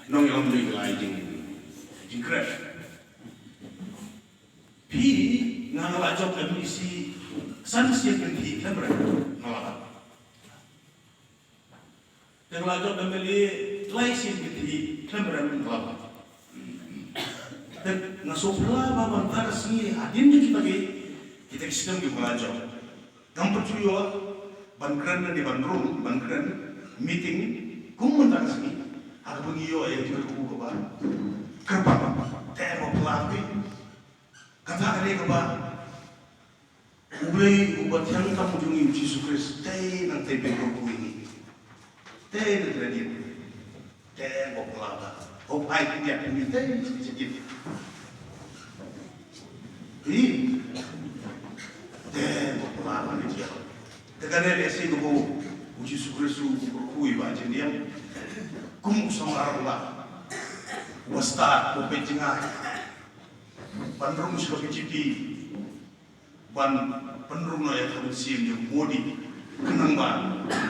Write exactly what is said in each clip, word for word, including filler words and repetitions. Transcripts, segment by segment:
Nongïalam jong ngi la ai jing, jingkren. Phi, nga nga la jop M D C san sien kynthih khlem rem nga la ban. Te nga la jop M L A lai sien kynthih khlem rem nga la ban. Te nga sngewphylla ba mynta ka sngi hadien jong kita ki, kita ki snem kiba nga la jop. Ngam pat ju ïoh ban kren ne ban rung, ban kren meeting kum mynta ka sngi. Ha kaba ngi ïoh ïa ka jingkyrkhu kaba kyrpang. Te nga phylla phi. Kata ka dei kaba U Blei uba thiang tam jong ngi U Jisu Khrist, te nang te pynrung ïa ngi. Te nang te dien. Te ngop la ba. Hop ai ki dia ni te. Ni. Te ngop la ba ni dia. Te ka dei lehse kaba U Jisu Khrist u kyrkhu ïa ba jingdiang. Kum u samar la. Uba stad, uba peit jngai. Ban rung sha ka B J P. Ban pynrung noh ïa ka mynsiem jong u Modi. Khnang ba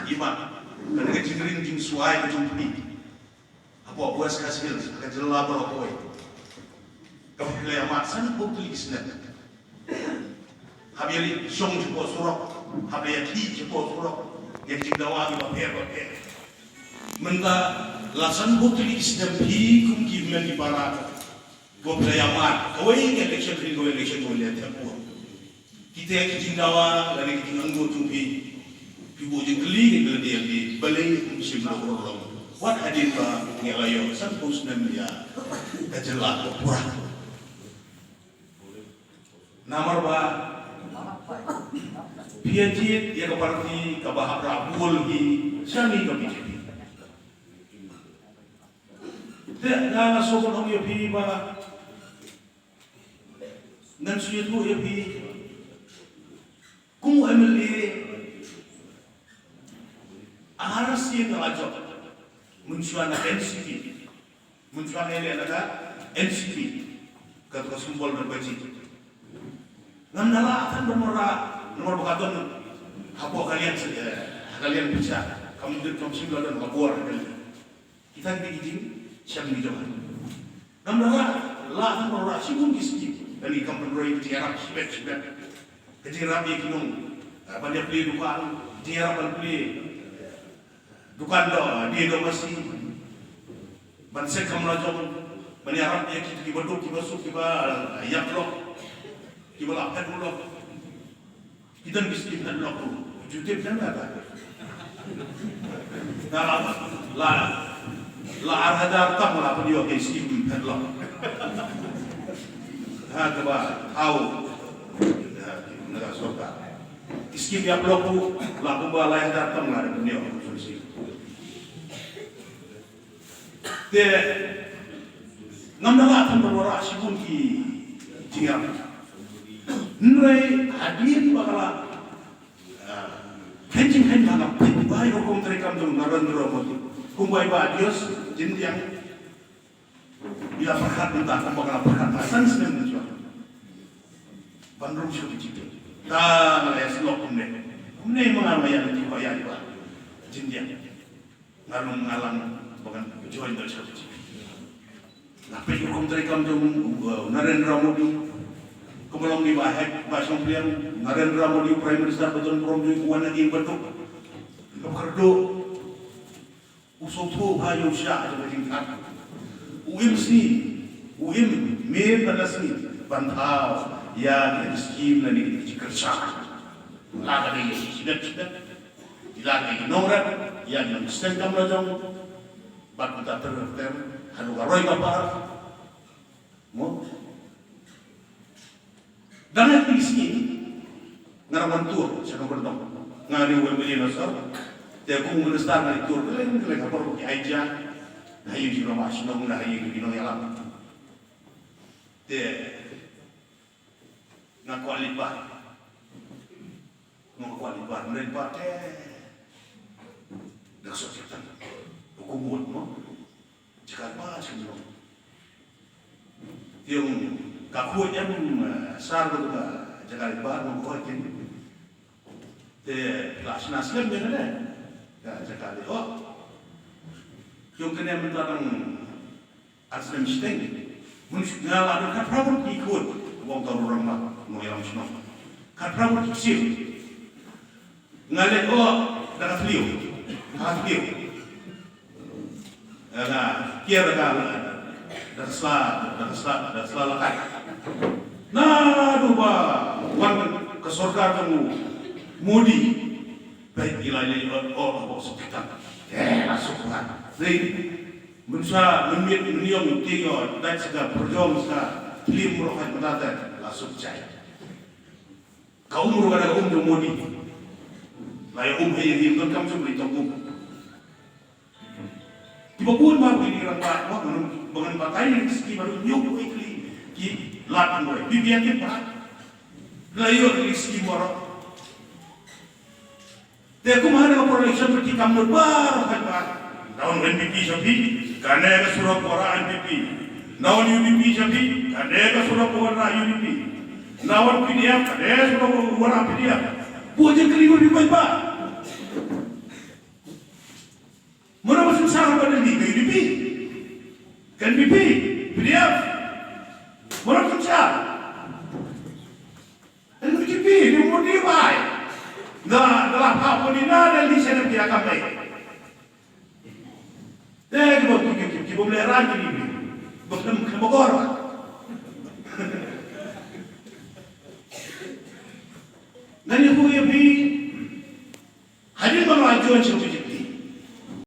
i mat kane ka jingring jingswai ka jong phi hapoh West Khasi Hills, ha ka jylla baroh kawei, kaba phi la ïa mad sanphew tylli ki snem. Hap ïa leit shong shapoh surok, hap ïa khih shapoh surok ïa ki jingdawa kiba pher ba pher. Mynta la sanphew tylli ki snem phi kum ki hynmen ki para, ko phi la ïa mad kawei ka election, kawei ka election, kawei ka election. Kita ki jingdawa lane ki jingangnud jong phi, phi buh jingkylli ïa ki lade ïa phi, balei ym shim noh ruh long. Wat hadien ba ngi la ïoh sanphew snem ïa ka jylla ka pura. Namar ba phi ïa jied ïa ka party kaba hap rah bul hi shane ka B J P. Te nga nga sngewbha ong ïa phi ba ngan shu ïathuh ïa phi kum u M L A, ar sien nga la jop mynshuwa na N C P. Mynshuwa nga ïaleh na ka N C P, kato ka symbol na ka N C P. Ngam da lah than ban wanrah namar ba ka don hapoh ka liang, eh, ka liang pisa. Kam dei, kam shym la don ka bor ka liang. Kita ki dei ki jingshem ki jong nga. Ngam da lah, lah than ban wanrah shibun ki skim. Kane kam pynroi ki jingïarap shibit shibit. Ki jingïarap ïa ki nong, eh, ban ïa plie dukan, jingïarap ban plie dukan doh, die doh masi. Ban sek kam la jong, ban ïarap ïa ki, kiba duk, kiba suk, kiba, eh, ïap lok, kiba la phet lok. Ki don ki skim phet lok ruh. Ju tip jan kata. Na la, la, la ar hajar tam la pynïoh ki skim phet lok. Ha, kaba, au. Ha, na ka sorkar. Ki skim ïap lok ruh, la kumba lai hajar tam la pynïoh. Te ngam da lah than ban wanrah shibun ki jingïap. Hynrei hadien ba ka la, ah, khein jingkhein ba ka peit ba ïa ka rukom treikam jong u Narendra Modi, kumba i Bah Dios jingdiang i la pyrkhat mynta kumba ka la pyrkhat ba san snem mynta ban rung sha ka B J P. Ta nga la ïa snoh kumne. Kumne ma nga, ma ïa lynti ba ïa i Bah jingdiang. Nga rung nga lang ba ngan join da sha B J P. Nga peit rukom treikam jong u, uh, Narendra Modi. Kumba long ni ba heh ba shong pliang, Narendra Modi Prime Minister ba don burom jong u, wan na ïing bad duk. Ka kyrduh. U sngewthuh bha ïa u shah jong ka jingthan. U im sngi, u im miet bad la sngi ban thaw ïa ki skim lane ki jingkyrshan. La ka dei ïa ki shnong shnong. Ïa la ka dei ïa ki nongrep, ïa ki nongshong kam la jong. Bad kumta ter ter haduh ka roi ka par. Mo? Dang ha kine ki sngi nga dang wan tour sha ka Byrtong. Nga dei u M L A na sor. Te kum u minister nga dei tour kylleng kylleng ha baroh ki aïja. Ha ïing ki rangbah shnong, ha ïing ki nongïalam. Te nga kwah leit bar. Nga kwah leit bar, nga leit bar te da ka sot ki tan. Ko mut mo. Jaka ba shnong. Te ong ka khuid em, eh, sar ko ka jaka ba mo ko kin. Te la shna slem de ne. Ka jaka de, oh. Te ong kane mynta dang Ar snem shiteng. Mun shu nga la don khatphra ngut ki khun. Wong tau rurang ma. Nong ïalam shnong. Khatphra ngut ki ksiew. Nga leit oh da ka thliew. Ha ka thliew. Nga kiar da ka, da ka sla, da ka sla, da ka sla lakai. Naduh ba wan ka sorkar ka Modi. Bad ngi la ïa oh, oh, oh, suk kita. Eh, la suk kita. Dei, mynta, mynmiet, mynïong, ti ïoh, dait sa ka pyrjong sa, phlim roh haj mynta te, la suk jai. Ka um ruh ka da ka um jong Modi. La ïa um ha ïing, donkam shuh ba ïa tong um. Kiba bun ba ki rangbah, ba ngan, ba ngan batai ïa ki skim baroh, ñiew ko ïa ki, ki lad ngan roi. Pi ïa ki ba, la ïoh ki skim baroh. Te kumne ha ka por election ba ki kam lut baroh, hynrei ba, nda wan N P P sha phi, kane ka surok wanrah N P P. Nda wan U D P sha phi, kane ka surok wanrah U D P. Nda wan P D F, kane ka surok wanrah P D F. Buh jingkylli ba phi paidbah. Mano ba synshar ba Delhi, ka U D P, ka N P P, P D F? Mano ba synshar? Ka B J P, ni Modi bai. Na, na la pha poni na Delhi sha Delhi ka bai. Te ki ba, ki, ki, ki, ki ba mleh ran ki ni. Ba khlem, khlem ba gor.